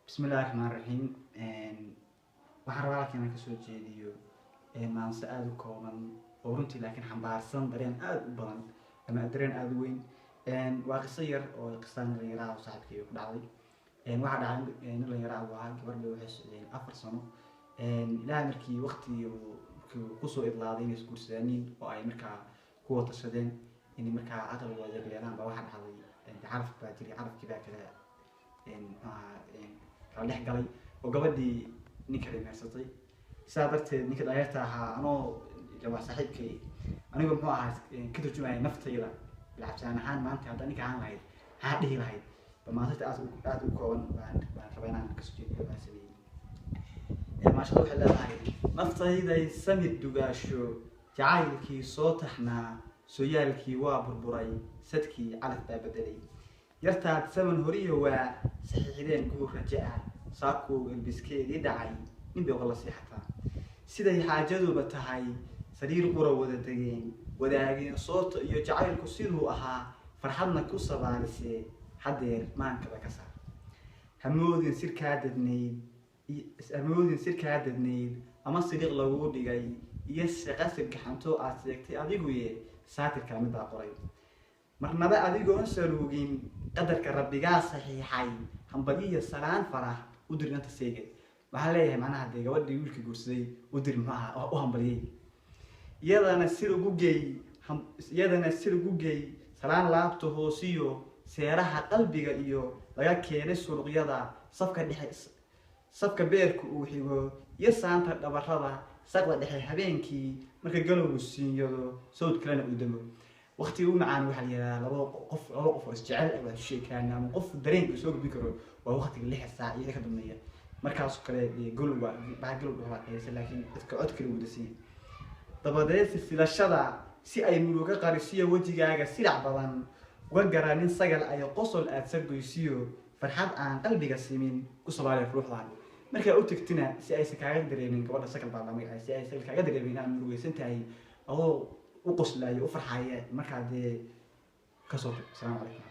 Bismillahi raxmaan raxiim. Waxaan rabaa halkan inaan kasoo jeediyo maanse aada u kooban oo runtii laakiin xambaarsan dareen aada u badan ama dareen aada u weyn. Waa qiso yar oo qisaan dhalinyaraha oo saaxiibkay ku dhacday. Waxaa dhacay nin dhalinyaraha uu ahaa, gabar bay waxay socdeen 4 sano. Ilaahay markii waqtigii uu markii uu kusoo idlaaday inay isguursadaanin oo ay markaa ku watashadeen inay markaa aqalgooda yeelaan baa waxaa dhacday calaf baa jiray. Calafkii baa kala, muxuu ahaa, kala dhex galay oo gabadhii ninka mehersatay. Sidaa darteed ninka dhalinyarta ahaa, anoo waa saaxiibkay, anigu muxuu ahaa, ka turjumaya naftayda bilcabsaan ahaan, maanta haddaa ninka ahaan lahayd maxaa dhihi lahayd? Ba maantata aad aada u kooban baan rabaa inaan kasoo jeediyo baan sameeyey. Maashada waxay leedahay: naftayday samid dugaasho, jacaylkii soo taxnaa, sooyaalkii waa burburay, sadkii calaf baa bedelay. Yartaad saman horiyo waa saxiixdeen guur raje ah, saakow elbiskeedii dhacay, nin bay qola seexataa. Siday xaajaduba tahay, sariir qura wada degeen, wadaageen soorta iyo jacaylku siduu ahaa, farxadna ku sabaalisee, haddeer maankaba ka saar. Hamoodin sirkaa dadnayd, hamoodin sirkaa dadnayd ama siriiq laguu dhigay iyo shaqasir gaxanto aad sheegtay adiguye, saatirkaa mid baa qoray. Marnaba adigoon saluugin qadarka rabbigaa saxiixay, hambaliyo salaan farah u dir inanta seegay. Waxaan leeyahay, macnaha dee gabadhii wiilka guursaday u dir, muxuu ahaa, u hambaliyey. Iyadana sir ugu geey, iyadana sir ugu geey salaan laabta hoosiyo seeraha qalbiga iyo laga keenay suruqyada safka dhexe, safka beerka uu xigo iyo saanta dhabarada, saqda dhexe habeenkii marka galowgu siinyado, sawd kalena uu damo. Waqtiga ugu macaan waxaa la yihahdaa laba qof oo isjecel ay wax sheekaan ama qof dareenka soo gudbin karo waa waqtiga 6 saac iyo ka dambeeya. Markaasoo kale dee galowga baa galowga waa qeyrsan, laakiin dadka cod kale wada siiya. Dabadeed silsilashada si ay muruga qarisiyo wejigaaga silac badan uga garanin, sagal ay qosol aad sargoysiyo farxad aan qalbiga simin ku sabaali ruuxdan. Markaa u tagtina, si aysan kaaga dareemin gabadha, sagal baa la magacay, si aysan kaaga dareemin inaad murugaysan tahay, adoo u qoslaayo, u farxaya, markaa dee kasoo tag. Asalaamu calaykum.